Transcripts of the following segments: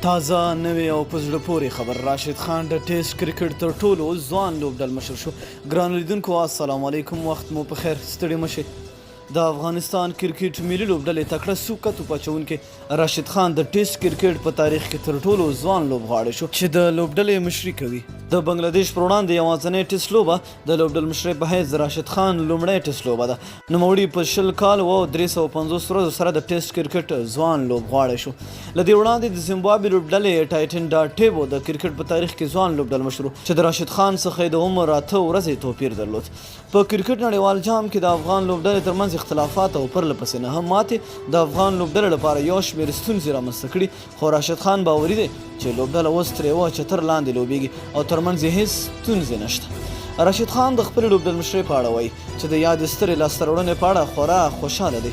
تازه، نوې او په زړه پورې خبر، راشد خان د ټیسټ کرکټ تر ټولو ځوان لوبډلمشر شو. ګرانو لیدونکو السلام علیکم، وخت مو په خیر، ستړي مه شئ. د افغانستان کرکټ ملي لوبډلې تکړه سوکه توپ اچونکی راشد خان د ټیسټ کرکټ په تاریخ کې تر ټولو ځوان لوبغاړی شو چې د لوبډلې مشري کوي. د بنګلادیش پر وړاندې یوازنۍ ټیسټ لوبه د لوبډلمشرۍ په حیث د راشد خان لومړۍ ټیسټ لوبه ده. نوموړي په 20 کال او 350 ورځو سره د ټیسټ کرکټ ځوان لوبغاړی شو. له دې وړاندې د زیمبابوې لوبډلې ټایټن ډاټ ټیبو د کرکټ په تاریخ کې ځوان لوبډلمشر و چې د راشد خان څخه یې د عمر 8 ورځې توپیر درلود. په کرکټ نړیوال جام کې د افغان لوبډلې ترمنځ اختلافات او پرله پسې نهه ماتې د افغان لوبډلې لپاره یو شمېر ستونزې رامنځته کړي، خو راشد خان باوري دی چې لوبډله اوس تر یوه چتر لاندې لوبېږي او ترمنځ یې هېڅ ستونزې نشته. راشد خان د خپلې لوبډلمشرۍ په اړه وايي چې د یادې سترې لاسته راوړنې په اړه خورا خوشاله دی،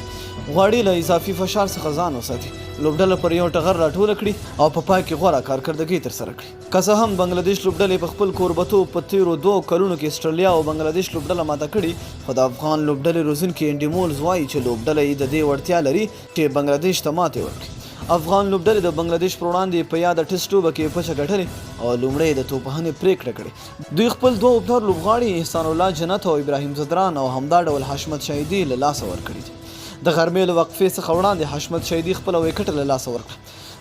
غواړي له اضافي فشار څخه ځان وساتي، لوبډله پر یو ټغر راټوله کړي او په پای کې غوره کارکردګي ترسره کړي. که څه هم بنګلادیش لوبډلې په خپل کوربتوب په تېرو دوو کلونو کې اسټرالیا او بنګلادیش لوبډله ماته کړې، خو د افغان لوبډلې روزونکی انډي مولز وايي چې لوبډله یې د دې وړتیا لري چې بنګلادیش ته ماتې ورکړي. افغان لوبډلې د بنګلادیش پر وړاندې په یاده ټیسټ لوبه کې پچه ګټلې او لومړی یې د توپوهنې پرېکړه کړې. دوی خپل دوه اوپنر لوبغاړي احسان الله جنت او ابراهیم ځدران او همدا ډول حشمت شاهدي له لاسه ورکړي دي. د غرمې له وقفې څخه وړاندې حشمت شاهدي خپله ویکټه له لاسه ورکړه.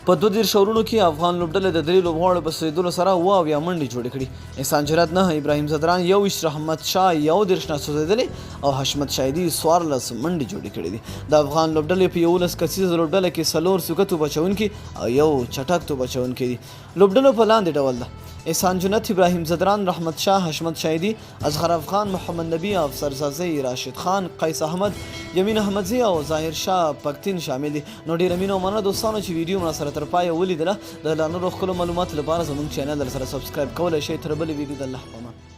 په 32 اورونو کې افغان لوبډلې د درې لوبغاړو په سوځېدلو سره 77 منډې جوړې کړې. احسان جرات 9، ابراهیم ځدران 21، رحمت شاه 31 نه سوځېدلې او حشمت شاهدي 14 منډې جوړې کړې دي. د افغان لوبډلې په 11 کسیزه لوبډله کې څلور سوکه توپ اچوونکي او یو چټک توپ اچوونکی دي. لوبډلو په لاندې ډول ده، احسان جنت، ابراهیم ځدران، رحمت شاه، حشمت شاهدي، اصغر افغان، محمد نبي، افسر ځاځی، راشد خان، قیس احمد، یمین احمدزی او ظاهر شاه پکتین شامل دي. نو ډیره مینه او مننه دوستانو چې ویډیو مو راسره تر پایه ولیدله. د لا نورو ښکلو معلوماتو لپاره زموږ چینل درسره سبسکرایب کولای شئ. تر بلې ویډیو د الله په امان.